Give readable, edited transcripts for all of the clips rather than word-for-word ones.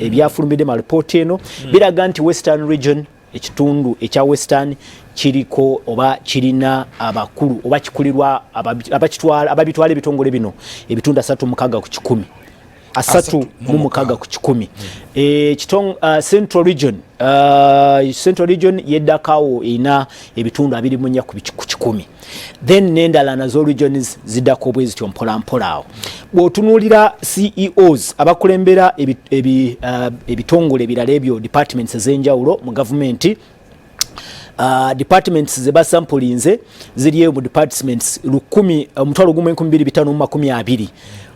Ebyafulumidde mu alipoota eno biraga nti Western Region, ekitundu ekya Western kiriko oba kirina abakulu oba kikulirwa abakitwala, ababitwala ebitongole bino, ebitundu 36 ku kikumi, 36 ku kikumi. Central Region yeddakawo, erina ebitundu 24 ku kikumi. Then n'endala nazo regions ziddako bwe zityo mpolampola awo. Bw'otunuulira CEOs abakulembera ebitongole ebirala ebyo, departments ez'enjawulo mu gavumenti, departments ze basampulinze ziri eyo mu departments lukumi 1 2,520.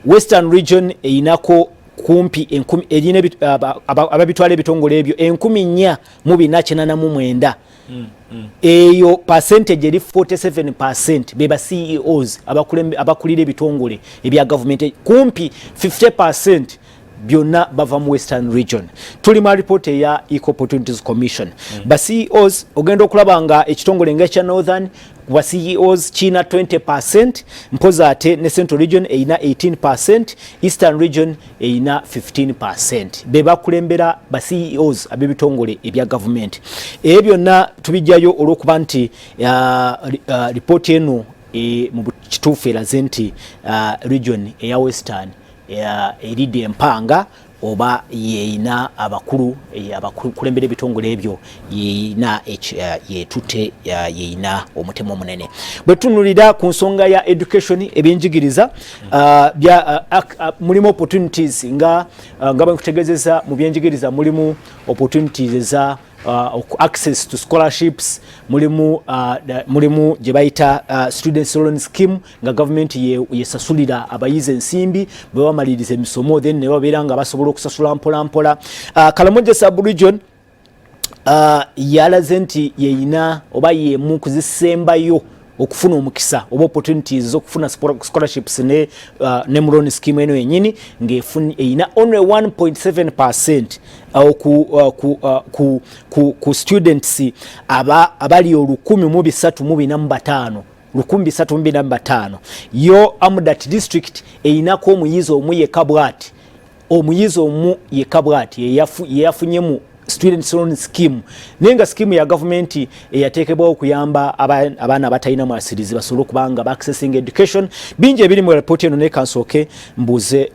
Western Region eyinako kumpi enkumi, erina ababitwala ebitongole ebyo 4,489. Eyo percentage eri 47%, beba CEOs abakulira ebitongole ebya gavumenti. Kumpi 50% byonna bava mu Western Region. Tuli mu report eya Equal Opportunities Commission. Ba CEOs, ogenda okulaba nga ekitongole nga ekya Northern ba CEOs kiina 20%, mpozi ate ne Central Region erina 18%, Eastern Region erina 15%. Be bakulembera ba CEOs ab'ebitongole ebya gavumenti. Ebyo byonna tubijjayo olw'okuba nti ripooti eno mu kituufu eraze nti region eya Western eridde empanga oba yeina abakulu abakulembera ebitongole ebyo, yeina yetute, yeina omutemu omunene. Bwe tutunulira ku nsonga ya education, ebyenjigiriza, mulimu opportunities nga bwe nkutegeezeza. Mu byenjigiriza mulimu opportunities eza access to scholarships, mulimu gye bayita students loan scheme, nga gavumenti yesasulira abayizi ensimbi bwe bamaliriza emisomo, then ne babeera nga basobola okusasula mpola mpola. Karamoja sub region yalaze nti yeyina oba yemu kuzisembayo okufuna omukisa oba opportunities z'okufuna scholarships ne mu loan scheme eno yenyini, ng'eyina only 1.7% ku students abali 1,345, 1,345. Yo Amudat District eyinako omuyizi omu yekka bwati, omuyizi omu yekka bwati yeyafunyemu student loan scheme, naye nga scheme ya gavumenti eyateekebwawo okuyamba abaana abatalina mwasirizi basobole okuba nga accessing education. Bingi ebiri mu report eno, naye kansooke mbuuze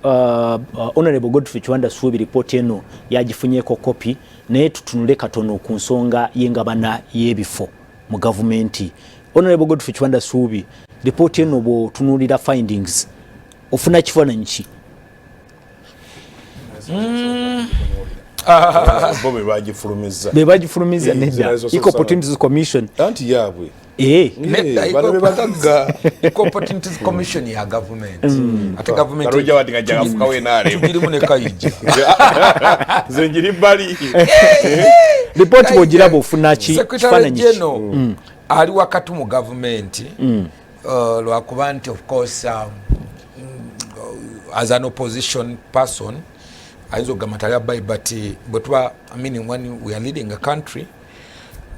Honorable Godfrey Kiwanda Suubi. Report eno yagifunyeeko kopi, naye tutunule katono ku nsonga y'engabana y'ebifo mu gavumenti. Honorable Godfrey Kiwanda Suubi, report eno bw'otunuulira findings, ofuna kifaananyi ki? Bo be bagifulumiza. Be bagifulumiza? Nedda. Zinazo. Equal Opportunities Commission. Anti yaabwe. Nedda, Bano be bagagga. Equal Opportunities Commission ya government, ate government Kalojja bati nga jagafukawo NRM. Tugirimu ne Kayija. Nze njiri bbali. Ripooti bw'ogiraba, ofuna ki? Secretary Kifaananyi ki? General ali wakati mu gavumenti, lwakuba nti of course as an opposition person ayinza okugamba nti ali abayi, but bwe tuba, I mean, when we are leading a country,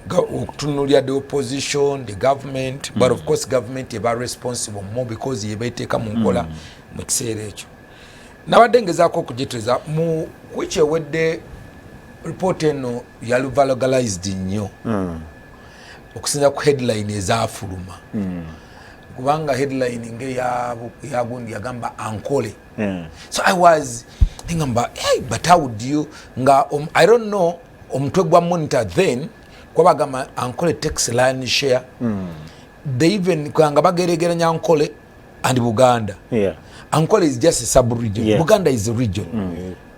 okutunulira the opposition, the government, but of course government eba responsible more because yeba eteeka mu nkola. Mu kiseera ekyo nabadde ngezaako okugiteeza mu wiiki ewedde. Report eno yali vulgarized nnyo okusinza ku headline ezafuluma, kubanga headline ngeyagundi yagamba Ankole. So I was ngamba, "Hey, but how would you?" Nga I don't know, omutwe gwa Monitor then kwabagamba Ankole takes lion share. They even nga bageregeranya Ankole and Buganda. Ankole is just a sub region. Buganda is a region.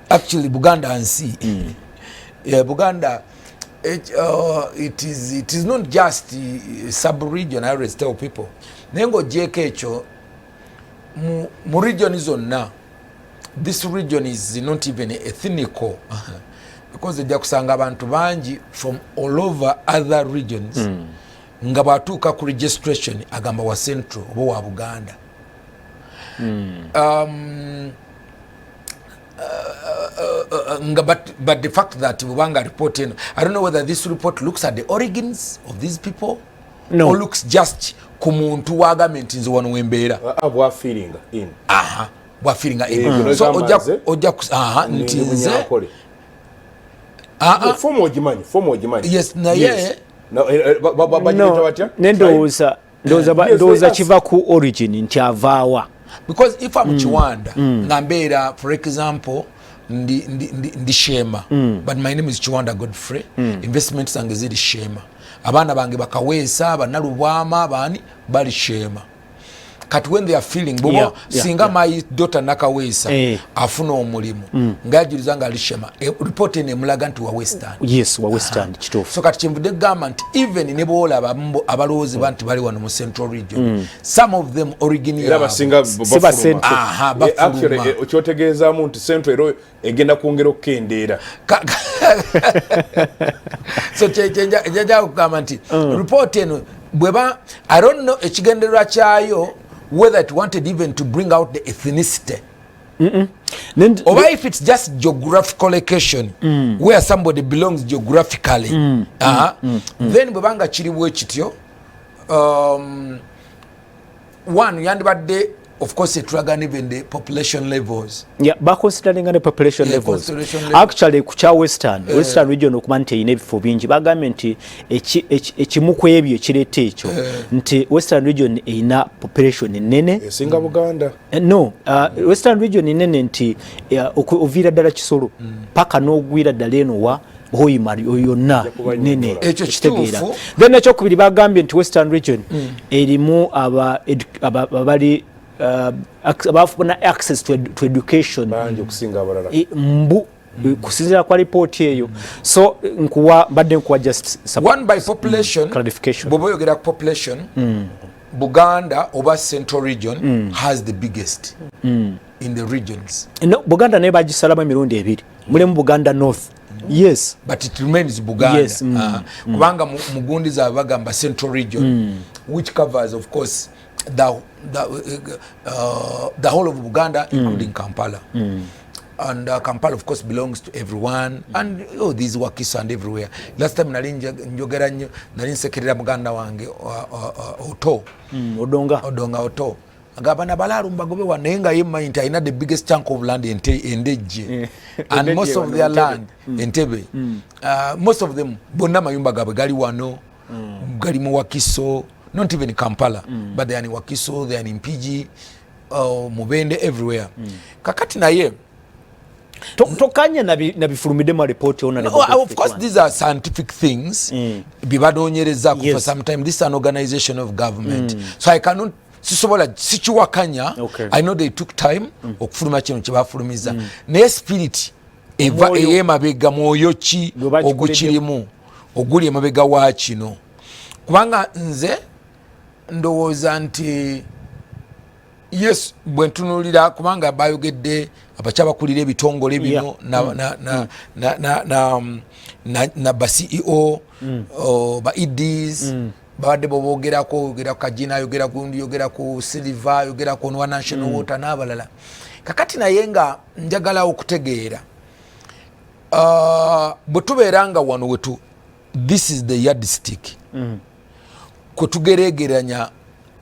Actually Buganda nsi. Yeah, Buganda it is not just sub region. I always tell people, naye ng'ogyeko ekyo, mu region zonna, this region is not even ethnical, because ojja kusanga abantu bangi from all over other regions nga bwatuuka ku registration agamba wa Central oba wa Buganda. Nga but the fact that bubanga report eno, I don't know whether this report looks at the origins of these people No. or looks just ku muntu wagambye nti nze wano wembeera. Bwafiringa in. Aha, bwafiringa in. Guno So gamba ojja nze, ojja aha, nti ndi nze Munyankole. Ah, ah. Fomu ogimanyi, fomu ogimanyi. Yes, naye bagiyita batya? Nendowooza ndowooza kiva ku origin nti avaawa. Because if I'm Kiwanda, nga mbeera, for example, ndi Shema, but my name is Kiwanda Godfrey, investment zange ziri Shema, abaana bange bakaweesa, banalubwama, baani bali Shema. Kati when they are feeling bwoba singa my daughter Nakaweesa afuna omulimu ngaajuliza nga ali Shema, report eno emulaga nti wa Western. Yes, wa Western, kituufu. So kati kyenvudde kugamba nti even ne boolaba abalowoozi ba nti bali wano mu Central Region, some of them origin Era yaabwe. basinga Si ba Central. Aha, bafuluma. Actually, kyotegeezaamu nti Central era egenda kwongera okukendeera. So kyenjagala okugamba nti report eno bweba, I don't know ekigendererwa kyayo, whether it wanted even to bring out the ethnicity oba if it's just geographical location, where somebody belongs geographically. Aha. Then bwebanga kiri bwe kityo, one yandibadde of course etulaga even the population levels. Yeah, baconsideringa ne population levels. Consideration level. Actually, ku kya Western Region okuba nti erina ebifo bingi, bagambye nti ekimu ku ebyo ekireeta ekyo nti Western Region erina population nene. Esinga Buganda. No, Western Region nene nti oviira ddala Kisolo paka n'ogwira ddala eno wa Hoima, yonna kuba nene. nnyonnyola. Ekyo Kitegeera. kituufu. Then ekyokubiri, bagambye nti Western Region erimu abali abafuna access to education bangi okusinga abalala. Mbu kusinziira kwa ripooti eyo. So nkuwa, mbadde nkuwa just one by population. Clarification. Bw'oba oyogera ku population, Buganda oba Central Region has the biggest in the regions. No, Buganda naye bagisalamu emirundi ebiri, mulimu Buganda North, yes. But it remains Buganda. Yes, Kubanga mu gundi zaabwe bagamba Central Region, which covers of course the whole of Buganda, including Kampala, and Kampala of course belongs to everyone, and oh, these Wakiso and everywhere. Last time nali njogera nnyo, nali nsekerera muganda wange Oto. Odonga. Odonga Oto agamba nabalaalu mbagobe wa, naye nga yemmanyi nti alina the biggest chunk of land, Endejje, and most of their land, Entebe, most of them bonna amayumba gaabwe gali wano, gali mu Wakiso, not even Kampala, but they are in Wakiso, they are in Mpigi, Mubende, everywhere. Kakati naye Tokanya nabifulumiddemu alipooti. No, of course these are scientific things bye banoonyerezaako for some time. This is an organization of government, so I cannot, sisobola, sikiwakanya. I know they took time okufuluma kino kyebafulumiza, naye spirit eva Omwoyo. ey'emabega, mwoyo ki Gwe bakikoledde. ogukirimu, oguli emabega wa kino? Kubanga nze ndowooza nti yes, bwe ntunuulira, kubanga bayogedde abakyabakulira ebitongole bino na ba CEO, ba EDs babadde bobogerako, yogera ku Kagina, yogera gundi, yogera ku Silver, yogera ku nwa National Water n'abalala. Kakati naye nga njagala okutegeera, bwe tubeera nga wano wetu, this is the yardstick kwe tugeregeranya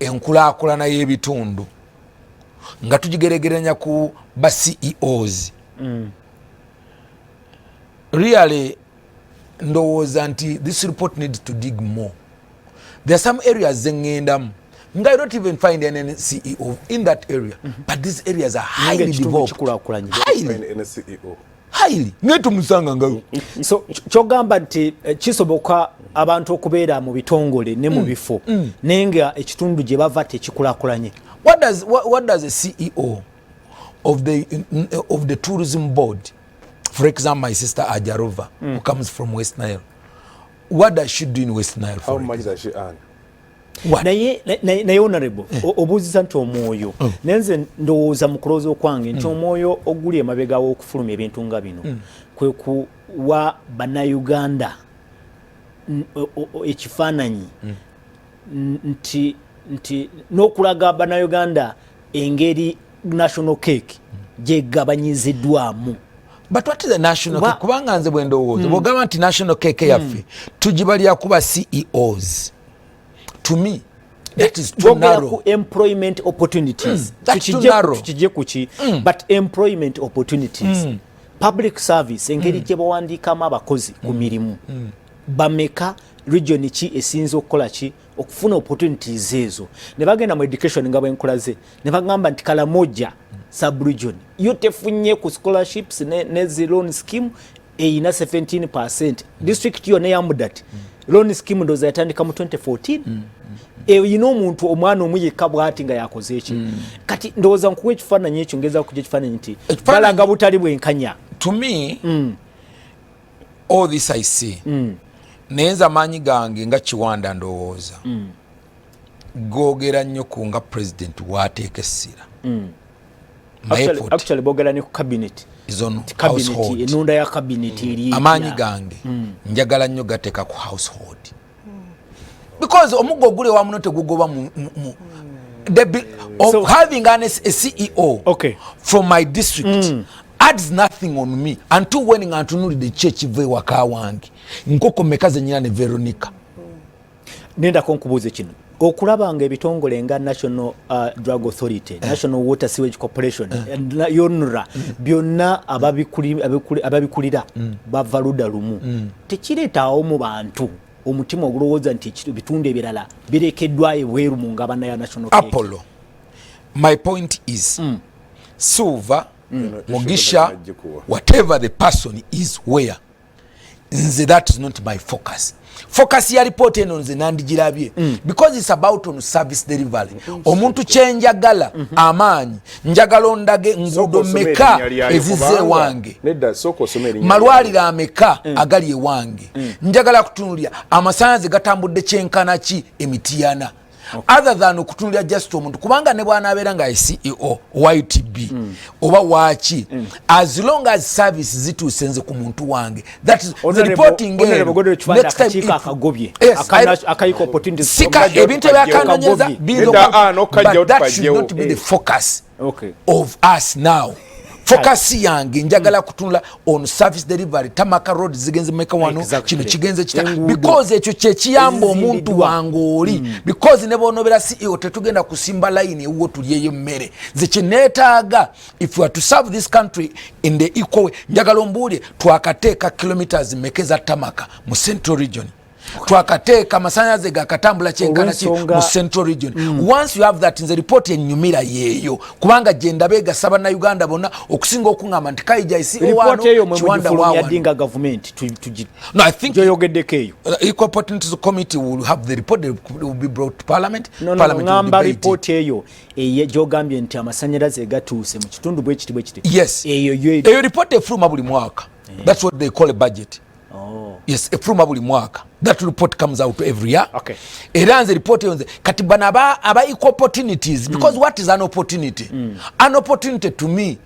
enkulaakulana y'ebitundu, nga tugigeregeranya ku ba CEOs, really ndowooza nti this report needs to dig more. There are some areas zeŋŋendamu nga I don't even find any CEO in that area, but these areas are highly Ekitundu developed. kikulaakulanye. Highly. NCEO. Highly, naye tumusanga nga So kyogamba nti kisoboka abantu okubeera mu bitongole ne mu bifo, naye nga ekitundu gye bava tekikulaakulanye? What does a CEO of the tourism board, for example, my sister Ajarova, who comes from West Nile, what does she do in West Nile? How For much does she earn? What? Naye honorable, obuuziza nti omwoyo, naye nze ndowooza mu kulowooza okwange nti omwoyo oguli emabega w'okufulumya ebintu nga bino kwe kuwa Bannayuganda ekifaananyi nti n'okulaga Bannayuganda engeri national cake gyegabanyiziddwamu. But what is the national cake? Kubanga nze bwe ndowooza, bwogamba nti national cake yaffe tugibalya kuba CEOs, to me that is too Twogera narrow. ku employment opportunities. That's too narrow. Tukijje ku ki, but employment opportunities. Public service, engeri gye bawandiikamu abakozi ku mirimu, bameka, region ki esinza okukola ki okufuna opportunities ezo. Ne bagenda mu education nga bwenkulaze, ne bagamba nti Kalamoja subregion yo tefunye ku scholarships ne zi loan scheme, eyina 17. District yonna eya Amudat, loan scheme ndowooza yatandika mu 2014, eyina omuntu omwana omu yekka bwati nga yakoze eki. Kati ndowooza nkuwa ekifaananyi ekyo, ngeza kujja ekifaananyi nti balaga butali bwenkanya. To me, all this I see, naye nze amaanyi gange nga Kiwanda ndowooza googera nnyo ku nga president waateeka essira. My effort Actually boogera ne ku cabinet. Is on Cabinet, household. Enunda ya cabinet eri etya? Amaanyi gange njagala nnyo gateeka ku household, because omuggo oguli ewa muno tegugoba of having a CEO from my district adds nothing on me until when nga ntunulidde ki ekiva ewaka wange, nkoko meka zenyina ne Veronica. Nendako nkubuuze kino: okulaba nga ebitongole nga National Drug Authority, National Water Sewage Corporation, UNRA, byonna ababikulira bava ludda lumu, tekireetaawo mu bantu omutima ogulowooza nti ebitundu ebirala birekeddwayo ebweru mu ngabana ya national cake? Apollo, my point is, Silver, Mugisha, Issue. whatever the person is, where nze that is not my focus. Focus ya report eno nze nandigirabye because it's about on service delivery. Omuntu kyenjagala, amaanyi njagala ondage nguudo meka ezizze ewange, Nedda, sooka osome erinnya. Malwaliro ameka agali ewange, njagala kutunulira amasannyalaze gatambudde kyenkana ki emitiyana, other than okutunulira just omuntu, kubanga ne bwanabeera nga CEO wa UTB oba waki, as long as service zituuse nze ku muntu wange, that is the reporting. Eno next time akagobye akayiko opportunities. Sika ebintu ebyakanonyeza. But that should not be the focus of us now. Focus yange njagala kutunula on service delivery, tarmac road zigenze meka wano, kino kigenze kita, because ekyo kyekiyamba omuntu wange oli, because ne bonobera CEO tetugenda kusimba line ewuwo tulyeyo emmere. Nze kyeneetaaga, if we are to serve this country in the equal way, njagala ombuulye twakateeka kilometers meke za tarmac mu Central Region, twakateeka amasanyalaze gakatambula kyenkana ki mu Central Region. Once you have that, nze report enyumira yeeyo, kubanga gyendaba egasaba Uganda bonna okusinga okuŋŋamba nti Kaija isikiwanda. Gyoyogeddeko eyo. Equal Opportunities Committee will have the report, will be brought to parliament. Ŋŋamba report eyo gyogambye nti amasanyalaze gatuuse mu kitundu bwekiti bwekiti. Yes, eyo report efuluma buli mwaka. That's what they call a budget. Yes, efuluma buli mwaka. That report comes out every year. Era nze report eyo nze kati bano aba equal opportunities, because what is an opportunity? An opportunity to me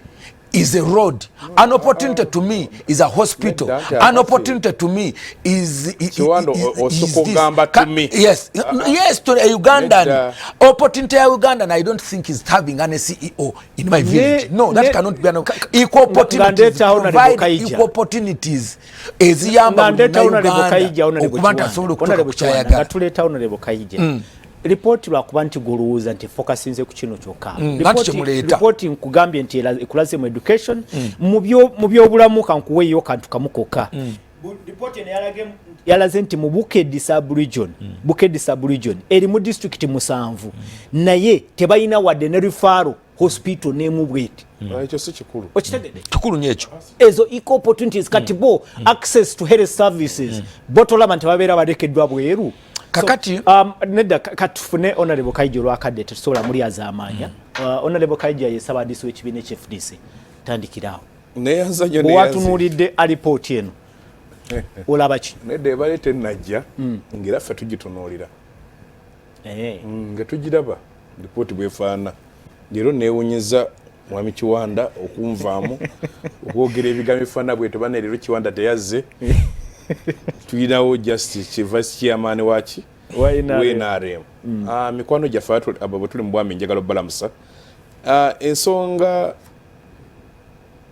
is a road. An opportunity to me is a hospital. An opportunity to me is this. Yes, yes, to a Ugandan. Opportunity ya Ugandan, I don't think is having an CEO in my village. No, that cannot be an equal opportunities. Provide equal opportunities eziyamba Uganda okuba nti asobola okutuuka ku kyayagala. Tuleeta Honorable Kaija. Ripooti lwakuba nti golowooza nti focusinze ku kino kyokka. Ripooti nkugambye nti ekulaze mu education, mu byobulamu. Kankuweeyo kantu kamu kokka. Ripooti eno yalaze nti mu Bukedi subregion, Bukedi subregion eri mu disitulikiti 7, naye tebalina wadde ne referral hospital n'emu bweti. Ekyo si kikulu. Okitegedde? Kikulu nnyo ekyo. Ezo equal opportunities, kati bo access to health services, bo tolaba nti babeera balekeddwa bweru? Kakati So, nedda, katufune Honorable Kaija olwakadde, tetusobola muli azaamaanya. Honorable Kaija ye ssabawandiisi w'ekibiina ekyFDC. Tandikiraawo. Neyanza nnyo. Bwe watunuulidde alipooti eno, olaba ki? Nedda, ebale tennajja, ng'era ffe tugitunuulira. Nga tugiraba ripooti bwefaanana. Leero neewunyeza mwami Kiwanda okunvaamu okwogera ebigambo ebifaanana bwetyo. Bane leero Kiwanda teyazze, tulinawo just vice chairman waki Wa NRM. WNRM. Ah, mikwano gyaffe abo bwe tuli mu bwami, njagala obbalamusa. Ah, ensonga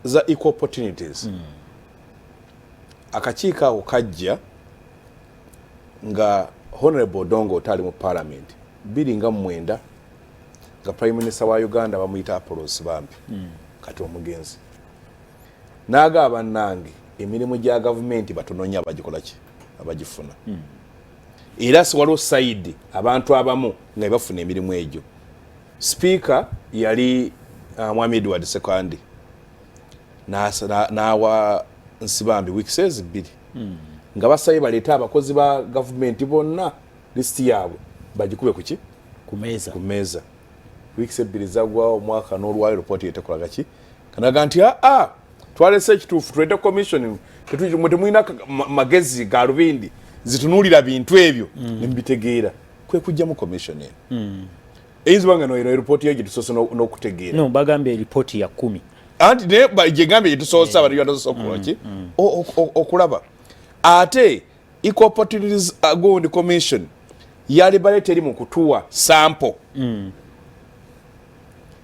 za equal opportunities, akakiiko ako kajja nga Honorable Odongo otaali mu parliament 2009, nga prime minister wa Uganda bamuyita Apollo Nsibambi, kati omugenzi. N'agaba, bannange, emirimu gya gavumenti batono nnyo abagikola ki, abagifuna. Era si waliwo side abantu abamu nga bafuna emirimu egyo. Sipiika yali Mwami Edward Sekandi, n'awa Nsibambi weeks 2 nga basabye baleete abakozi ba gavumenti bonna, lisiti yaabwe bagikube kuki? Ku meeza. Ku meeza. Weeks 2 zagwawo, omwaka n'olwayo ripooti yetekolaga ki. Kanaga nti, aa, twalese ekituufu, tuleete commission. Mwe temulina magezi ga lubindi zitunuulira bintu ebyo nemubitegeera. Kwe kujjamu commission eno. Eyinza oba nga noyino eripooti yo gyetusoose n'okutegeera. No, bagambye eripooti ya 10. Anti naye gyegambye gyetusoose, abantu batasoose okukola ki, okulaba. Ate Equal Opportunities gundi Commission yali bale teri mu kutuwa sample,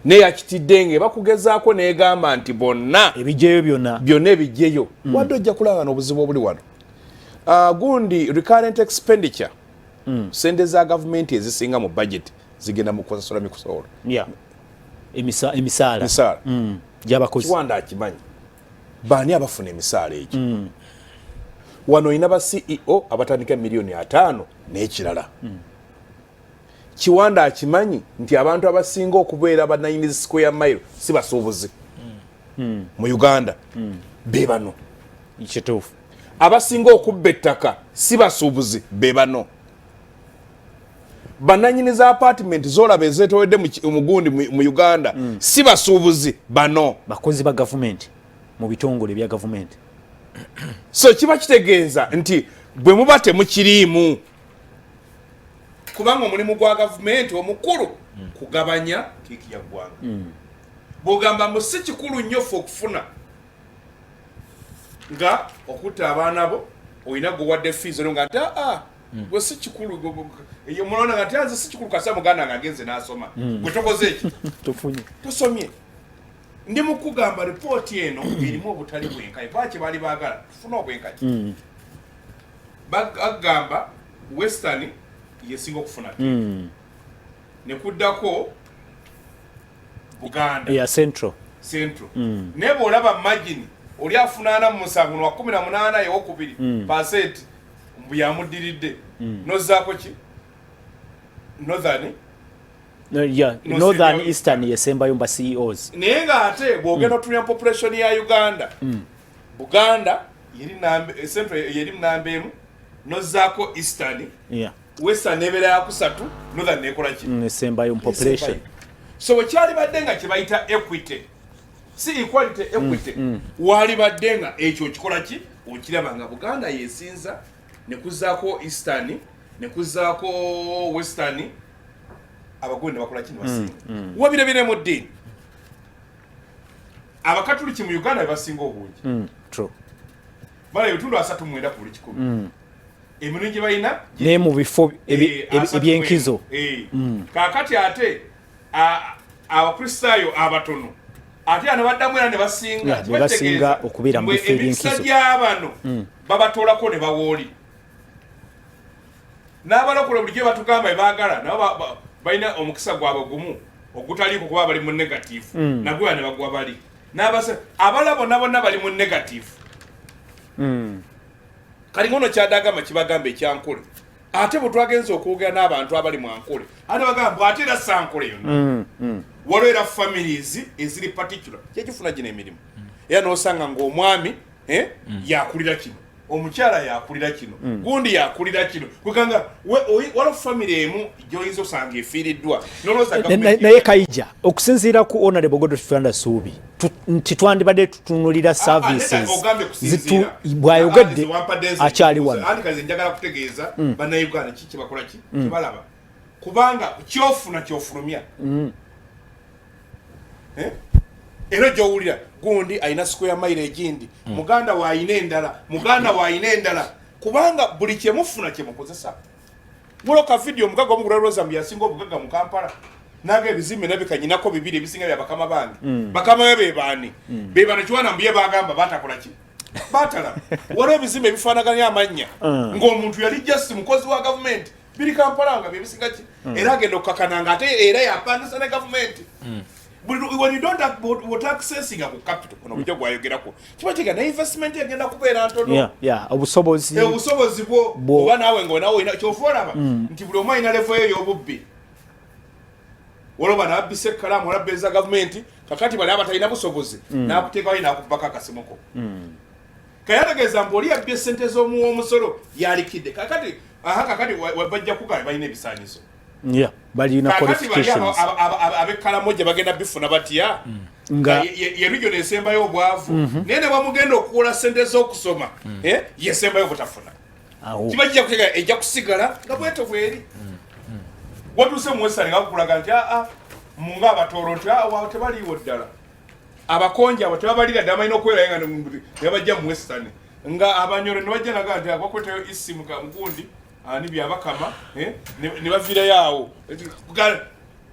naye yakitidde nga ebakugezaako negamba nti bonna ebijjeyo byonna. Byonna ebijjeyo. Wadde ojja kulaba n'obuzibu obuli wano. Gundi recurrent expenditure, sente za gavumenti ezisinga mu budget zigenda mu kusasula mikusolo. Yeah. Emisaala. Misaala. Gy'abakozi. Kiwanda akimanyi baani abafuna emisaala egyo. Wano olina ba CEO abatandika 5 miliyoni n'ekirala. Kiwanda akimanyi nti abantu abasinga okubeera bananyini square mile si basuubuzi mu Uganda, be bano. Kituufu. Abasinga okubba ettaka si basuubuzi, be bano bananyini za apartment zolaba ezetowedde mu gundi mu Uganda, si basuubuzi bano. Bakozi ba gavumenti mu bitongole bya gavumenti. So kiba kitegeeza nti bwe muba temukiriimu, kubanga omulimu gwa gavumenti omukulu kugabanya kiiki ya ggwanga, bwogamba mbu si kikulu nnyo ffe okufuna nga okutta abaana bo, olina gwewadde fees olwo nga nti aa, gwe si kikulu, eyo mulona nga nti anze si kikulu, kasa muganda nga agenze n'asoma, gwe tokoze eki? Tufunye. Tosomye. Ndi mu kugamba ripooti eno erimu obutali bwenkanya, kuba kye baali baagala tufune obwenkanya. Bagamba Western yesinga okufuna, ne kuddako Buganda. Ya Central. Central. Naye bw'olaba margin, oli afuna 47 lwa 18 yewokubiri percent mbu yamuddiridde, nozzaako ki, Northern. No, yeah. No, Northern, Eastern. Eastern yesembayo mba CEOs. Naye ng'ate bw'ogenda otunula population ya Uganda, Buganda yeri Central yeri namba 1, nozzaako Eastern, Western nebeera yakusatu, Northern nekola ki? Esembayo mu population. So bwe kyalibadde nga kyebayita equity, si equality, equity, walibadde nga ekyo okikola ki, okiraba nga Buganda yesinza, nekuzaako Eastern, nekuzaako Western, abagole ne bakola ki, ne basinga. Wabirabire mu ddiini, Abakatuliki mu Uganda bebasinga obungi. True. Bala ebitundu 39 ku buli 100. Emirimu gye balina naye mu bifo 31. ebyenkizo. Kaakati ate Abakristaayo abatono ate ano baddamu era ne basinga. Yeah, be basinga okubeera mu bifo emikisa ebyenkizo. Gy'abano babatoolako ne bawooli n'abalokole bulijjo batugamba bebaagala nabo balina omukisa gwabwe gumu ogutaliiko, kuba bali mu negative, nagwe ne bagwa bali n'abasa abalala bonna bonna bali mu negative. Kali ngono kyadagamba kibagamba ekyankole, ate bwe twagenza okwogera n'abantu abali mu Ankole, ate bagamba ate era sankole yonna waliwo era families eziri particular kyekifuna gino emirimu, era n'osanga ng'omwami yakulira kino, omukyala yakulira kino, gundi yakulira kino, kweganga waliwo family emu gyoyinza osanga efiiriddwa nolowooza gavumenti. Naye Kaija, okusinziira ku Honorable Godfrey Kiwanda Suubi, nti twandibadde tutunulira services Ogambye kusinziira. Bw'ayogedde Wampadde nze akyali wano. Anti kaze njagala kutegeeza Bannayuganda ki kyebakola, ki kyebalaba, kubanga kyofuna kyofulumya. Eh? Era gyowulira gundi alina square mile egindi, muganda waayina endala, muganda waayina endala, kubanga buli kyemufuna kyemukozesa. Waliwo ka video, omugaga omugula Rosa mbu yasinga obugaga mu Kampala, naga ebizimbe nabikanyinako bibiri ebisinga bya bakama bange. Bakama be bebaani? Bebano Kiwana mbuye bagamba batakola ki, batalaba. Waliwo ebizimbe ebifaanaganya amannya ng'omuntu yali just mukozi wa gavumenti, biri Kampala nga byebisinga ki, era agenda okukakana nga ate era yapangisa ne gavumenti. When you don't accessinga ku capital, ono bujja gwayogerako, kiba kiga ne investment egenda kubeera ntono. Obusobozi. Obusobozi bwo oba naawe ngaonawe kyofa olaba nti buli omu alina level ye ey'obubbi. Woloba nabbisa ekkalaamu, olabba eza gavumenti. Kakati bali abatalina busobozi, nakuteekawo nakubbako akasimuko. Kayategeeza mbu oli yabbye sente z'omuwa omusolo yalikidde. Kakati aha, kakati bajja kugamba balina ebisaanyizo. Yeah, balina Kakati bali qualifications. Ab'ekkalamu gye bagenda bifuna batya? Nga Ye region esembayo obwavu, naye ne bamugenda okuwola sente z'okusoma, yesembayo obutafuna. Awo. Kiba kijja kutegera, ejja kusigala nga bweto bweri. Watuuse mu Western nga bakulaga nti aa munga Abatooro nti aa tebaliiwo ddala, Abakonja abo tebabalira ddala, balina okubeerayo nga ne bajja mu Western nga Abanyoro ne bajja naga nti bakwetayo isimu ka mugundi ani Byabakama, ne baviirayo awo.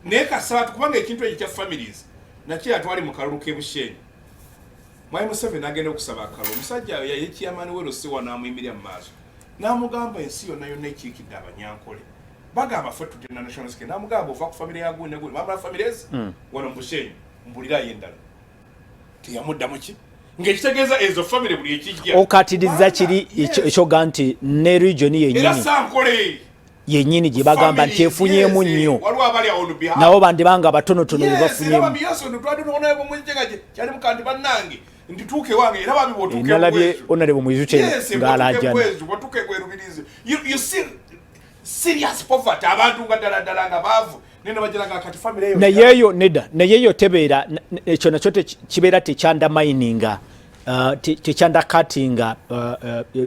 Naye kasatu kubanga ekintu ekyo kya families nakyo yatwali mu kalulu k'e Bushenyi. Mwami Museveni agenda okusaba akalulu, omusajja ye chairman we Lusiwa n'amuyimirira mu maaso n'amugamba, ensi yonna yonna ekiikidde Abanyankole bagamba ffe tutenda national security. N'amugamba, ova ku famire ya gundi ne gundi, bamala families wano mu Bushenyi, mbulirayo endala. Teyamuddamu ki ng'ekitegeeza ezo famire buli ekijja. Okatiriza kiri. Yes. Ekyoga nti ne region Era yennyini sankole yennyini gye bagamba nti efunyeemu nnyo, waliwo abali on behalf nabo bandibanga batonotono be Yes, era bafunyemu. bambi yesu ntwadde kyalimu kandi bannange nti tuuke wange era bambi bw'otuuka Nalabye ebweru. Honorable Mwizuche ng'alaajana. Bw'otuuka ebwerubirizi, you see serious poverty, abantu nga ddala ddala nga baavu, naye ne bagira nga kati family eyo Naye eyo nedda, naye eyo tebeera ekyo nakyo kibeera tekyundermininga, tekyundercuttinga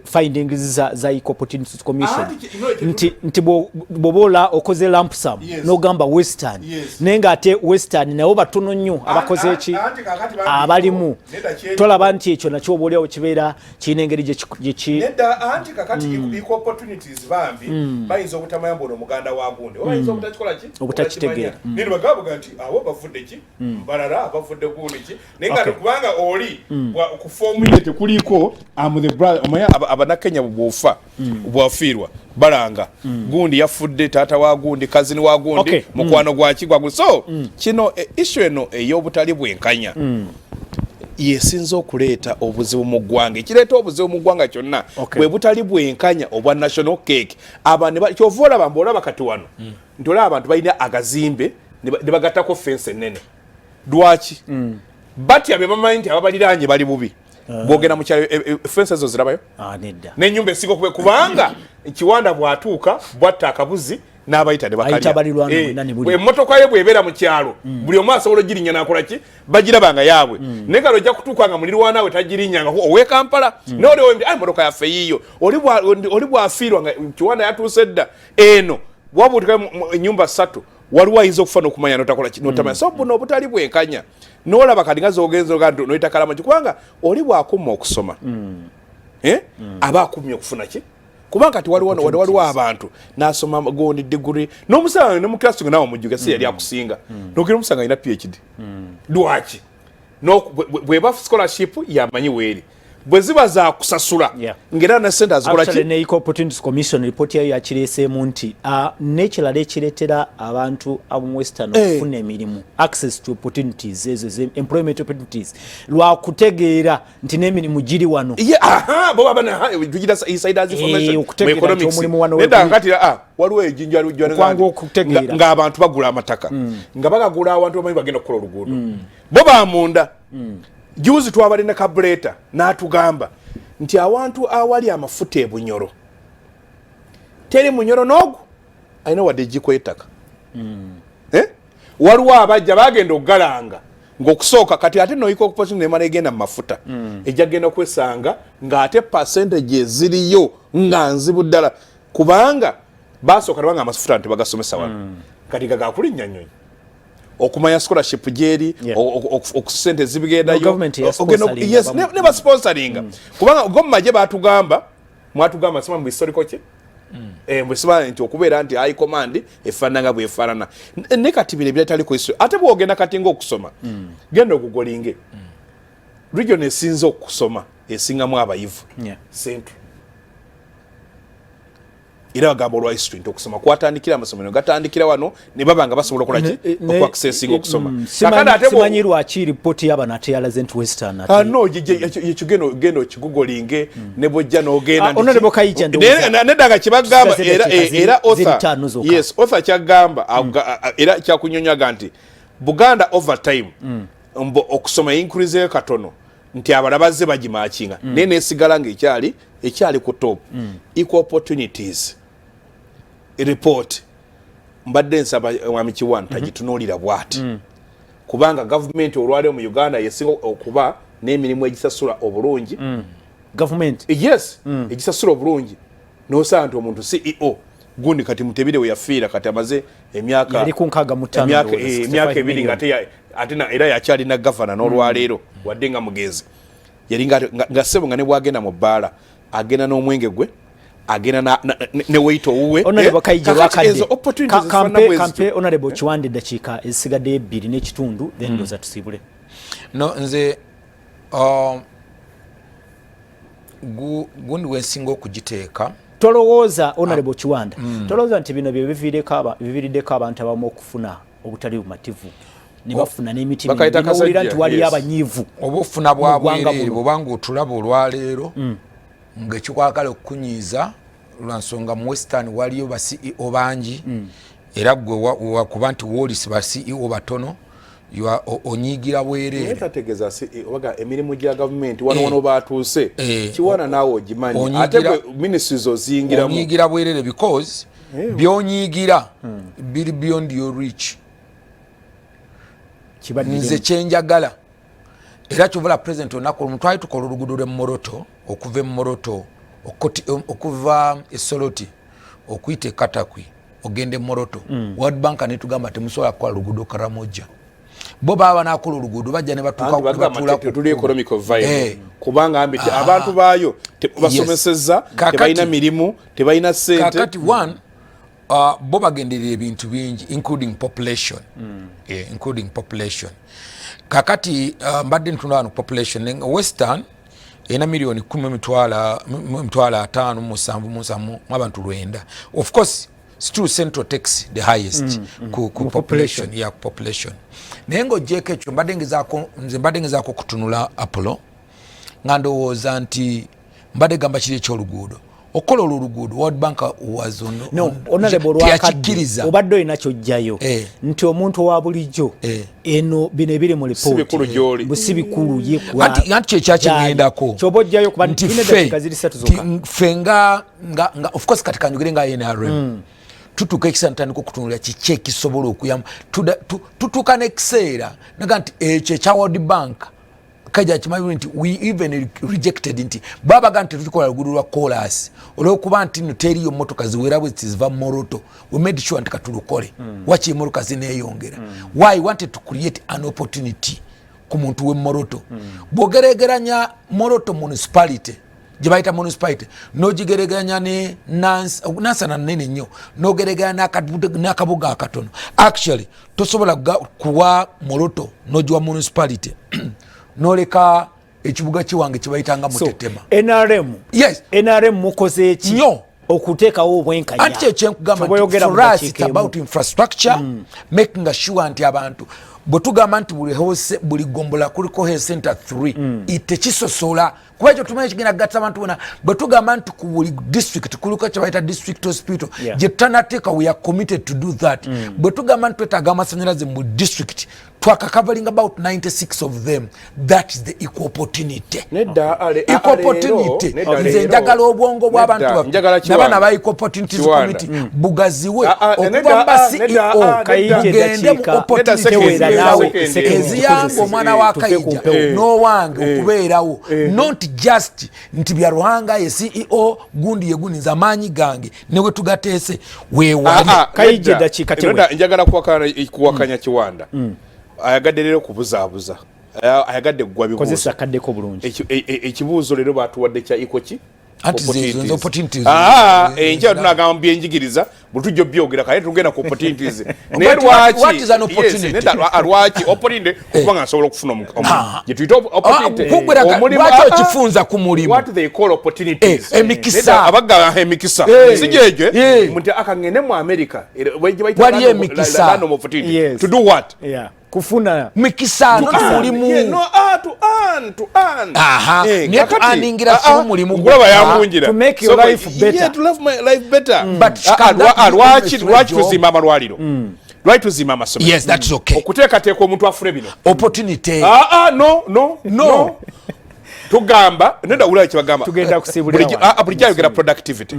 findings za Equal Opportunities Commission. Anti no, Nti bw'oba okoze lump sum n'ogamba Western, naye ng'ate Western nabo batono nnyo abakoze eki Anti kakati bambi abalimu. Nedda, Tolaba nti ekyo nakyo oba oliawo kibeera kirina engeri gye Nedda, anti kakati equal opportunities bambi bayinza obutamanya mbu ono muganda wa gundi, oba bayinza obutakikola ki. Obutakitegeera. Naye ne bagamba nti abo bavudde ki Mbarara, bavudde gundi ki, naye nga kubanga oli ku foomu ye tekuliko am the brother. Omanya Abanakenya bw'ofa, bwafiirwa, balanga gundi yafudde, taata wa gundi, cousin wa gundi, mukwano gwaki gwa gundi. So kino issue eno ey'obutali bwenkanya yesinza okuleeta obuzibu mu ggwanga. Ekireeta obuzibu mu ggwanga kyonna bwe butali bwenkanya obwa national cake. Kyova olaba mbu olaba kati wano nti olaba abantu balina agazimbe ne bagattako fence ennene. Lwaki batya? Be bamanyi nti ababaliraanye bali bubi. Bwogenda mu kyalo, fence ezo zirabayo. Ah, nedda. N'ennyumba esinga okube kubanga Kiwanda bw'atuuka bwatta akabuzi n'abayita ne bakalya. Ayita balirwana mwenna ne bulya. Emmotoka ye bw'ebeera mu kyalo, buli omu asobola ogirinnya n'akola ki, bagiraba nga yaabwe. Naye kale ojja kutuuka nga mulirwana we tagirinnyanga ow'e Kampala, naye oli owe, emmotoka yaffe yiiyo. Oli bw'afiirwa nga Kiwanda yatuuse dda eno, wabuutika ennyumba ssatu, waliwo ayinza okufa n'okumanya notakola ki, notamanya. So buno obutali bwenkanya n'olaba kati nga zogenza oga nti noyita Kalamogi, kubanga oli bw'akumma okusoma, eh? Aba akumye okufuna ki, kubanga kati waliwo abantu n'asoma gundi degree n'omusanga ne mu class nga nawe omujjuka si yali akusinga, n'ogenda omusanga alina PhD. Lwaki? Bweba scholarship yamanyi weeri, bwe ziba zakusasula ng'era ne sente azikola Actually, ki. Ne Equal Opportunities Commission report yayo yakireeseemu nti n'ekirala ekireetera abantu ab'omu Western okufuna emirimu, access to opportunities ezo employment opportunities, lwakutegeera nti n'emirimu giri wano. Ye, aha, bo baba na tugira insiders information mu Okutegeera nti economics. omulimu wano Nedda, weguli. kati waliwo ejinja Okwangu okutegeera. Ng'abantu bagula amataka, nga bagagula awantu bamanyi bagenda okukola oluguudo, bo bamunda. Juzi twabadde ne kabuleta n'atugamba nti awantu awali amafuta ebunyoro teri Munyoro n'ogu alina wadde ejjiko y'ettaka. Eh? Waliwo abajja bagenda okugalanga ng'okusooka kati ate noyika okuposi nemala egenda mu mafuta, ejja genda kwesanga ng'ate percentage eziriyo nga nzibu ddala, kubanga basooka tebanga amafuta nti bagasomesa wano. Kati gagakulinnya nnyonyi okumanya scholarship gyeri, okusente zibigendayo. No, government ya sponsoringa Yes, abamu. Ne basponsoringa, kubanga go mumagye batugamba, mwatugamba sima mu historical ki. Bwe siba nti okubeera nti high command efaanana nga bwefaanana. Ne kati bino ebiratali ku history. Ate bwogenda kati ngaokusoma, genda ogugolinge region esinza okusoma, esingamu abayivu, Central. Era bagamba olwa history nti okusoma kwatandikira, amasomero gatandikira wano, ne baba nga basobola okolaki? Okwaccessinga okusoma. Simanyi lwaki ripooti y'abano ate yalaze nti Western. Ah, no, ekyo genda okigugolinge ne bwojja n'ogenda. Honorable Kaija. Nedda, nga kibagamba era author, yes, author kyagamba era kyakunyonyaga nti Buganda over time mbo okusoma increase katono, nti abalala bazze bagimatchinga, naye nesigala nga ekyali ku top. Equal opportunities report, mbadde nsaba mwami Kiwanda tagitunuulira bwati, kubanga gavumenti olwaleero mu Uganda yesinga okuba n'emirimu egisasula obulungi. Gavumenti? Yes, egisasula obulungi. Nosanga nti omuntu CEO gundi kati Mutebire we yafiira, kati amaze emyaka Yali ku 65. Emyaka 2 nga ate era yakyalina gavana n'olwaleero, wadde nga mugenzi yali nga ssebo, nga ne bwagenda mu bbaala agenda n'omwenge gwe, agenda ne waiter owuwe. Honorable Kaija, kampe Honorable Kiwanda eddakiika ezisigaddeyo 2.5, then ndoza tusiibule. No, nze gundi wensinga okugiteeka. Tolowooza, Honorable Kiwanda, tolowooza nti bino bye biviiriddeko abantu abamu okufuna obutali bumativu ne bafuna n'emitima nowulira nti waliyo abanyiivu? Oba ofuna bwabwereere bwobanga otulaba olwaleero ngaekikwagala okukunyiiza lwansonga mu Western waliyo ba CEO bangi, era gwe wakuba nti woolisi ba CEO batono, onyiigira bwereere. Tategeeza obaga emirimu gya gavumenti wano wano batuuse. Kiwana naawe ogimanyi, ate gwe ministries oziyingiramu. Onyiigira bwereere because byonyiigira biri beyond your reach. Nze kyenjagala, era kyovula president olunaku olumu twali tukola oluguudo lw'e Moroto, okuva eMoroto, okuva eSoroti okuyita eKatakwi ogenda eMoroto. World Bank netugamba temusobola kukola luguudo Karamoja. Bo baba banakola oluguudo bajja ne batuula. Kubanga ambi abantu baayo basomeseza, tebalina mirimu, tebalina sente. Kakati one, bo bagenderera ebintu bingi, including population. Yeah, including population. Kakati mbadde ntunda wano population, Western erina miliyoni 10 577 mu abantu 9. Of course still Central takes the highest ku population, ya population. Naye ngaogyeko ekyo, mbadde ngezaako, nze mbadde ngezaako okutunula Apollo nga ndowooza nti mbadde gamba kiri ekyoluguudo, okukola olwo oluguudo World Bank was on, no, teyakikkiriza. Obadde olina kyojjayo nti omuntu owa bulijjo eno bino ebiri mu lipooti si bikulu. Anti kyekyakigendako. Kyoba ojjayo kuba nti ffe nga of course kati kanjogere nga NRM, tutuuka ekiseera ntandika okutunulira kiki ekisobola okuyamba. Tutuuka n'ekiseera naga nti ekyo ekya World Bank kaja kimanyi nti we even rejected, nti babaga nti tetukola luguudo lwa kolas olwokuba nti no teriyo motoka ziwera bwe ziva Moroto. We made sure nti katulukole waki emotoka zineyongera. Why wanted to create an opportunity ku muntu we Moroto. Bwogeregeranya Moroto municipality gye bayita municipality, nogigeregeranya ne Nansana nene nnyo, nogeregeranya n'akabuga akatono, actually tosobola kuwa Moroto nogiwa municipality noleka ekibuga kiwange kibayitanga Mutetema. So, NRM, yes. NRM mukoze eki nnyo okuteekawo obwenkanya? Anti kyenkugamba, for us it's about infrastructure, making sure nti abantu, bwe tugamba nti buli gombola kuliko health center 3, tekisosola, kuba ekyo tumanyi kigenda kugatta abantu bona. Bwe tugamba nti ku buli district kuliko kyebayita district hospital, gye tutanateeka, we are committed to do that. Bwe tugamba nti twetaaga amasanyalaze mu district, twakacovering about 96 of them. That is the equal opportunity. Equal opportunity, nze njagala obwongo bw'abantu baffe nabaana ba equal opportunities committee bugaziwe okuva mu ba CEO bugende mu opportunities eziyamba omwana wa Kaija n'owange okubeerawo, not just nti bya Ruhanga ye CEO gundi ye gundi. Nze amaanyi gange ne bwe tugateese weewali. Njagala kuwakanya Kiwanda. Ayagadde leero kubuzaabuza, ayagadde kugwa bibuuzo. Akaddeko bulungi. Ekibuuzo leero batuwadde kya iko ki? Enkya tunagamba mu byenjigiriza. Bwe tujja obyogera kale, tugenda ku opportunities. Naye lwaki? What is an opportunity? Yes, nedda, lwaki opportunity? Okuba nga nsobola okufuna gye tuyita opportunity. Kugwera Omulimu- lwaki okifunza ku mulimu? What they call opportunities. Emikisa. Nedda, abagamba emikisa si gyegyo nti akangende mu America. Gye bayita Waliyo emikisa. land of opportunity. Yes. To do what? Yeah. Kufuna Mikisa, not Earn. mulimu. Yeah, no, to earn, to earn. Aha. Naye Kakati, to earningira si mulimu nkulaba gwokka. yangunjira. To make your life better. Yeah, to live my life better. But can that be lwaki always lwaki job? tuzimba amalwaliro? Lwaki tuzimba amasomero? Yes, that's okay. Okuteekateeka omuntu afune bino. Opportunity. No, no. No. No, tugamba neda, wulira kyebagamba. Tugenda kusiibulira wano. Bulijjo ayogera productivity.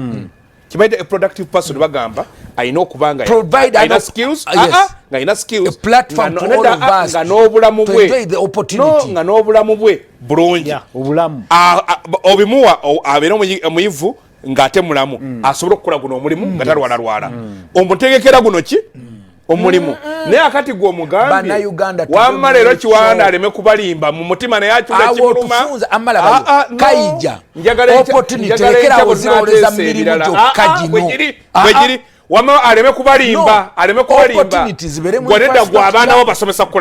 Kibaite a productive person, bagamba alina okuba nga Provide alina skills, yes. nga alina skills, A platform nga to nedda, all of us nga n'obulamu to bwe enjoy the opportunity. No, nga n'obulamu bwe bulungi. Yeah, obulamu. Obimuwa abeere omuyivu ng'ate mulamu, asobole okukola guno omulimu nga talwalalwala. Omutegekera guno ki omulimu, naye akati gwe omugambye Bannayuganda, tuve wamma mu leero ekyo. Kiwanda aleme kubalimba mu mutima, naye akyula Awo kimuluma. otufunza, amala bayo. No. Kayija. Opportunity, Njagala lekera enkya awo zirowoleza bwe mirimu tunateesa gyokka ebirala. gino. Bwe giri, bwe giri. Wamma aleme kubalimba, No. aleme kubalimba. Opportunities zibeere mu Gwe nedda, gwe infrastructure. abaana bo basomesa kukola.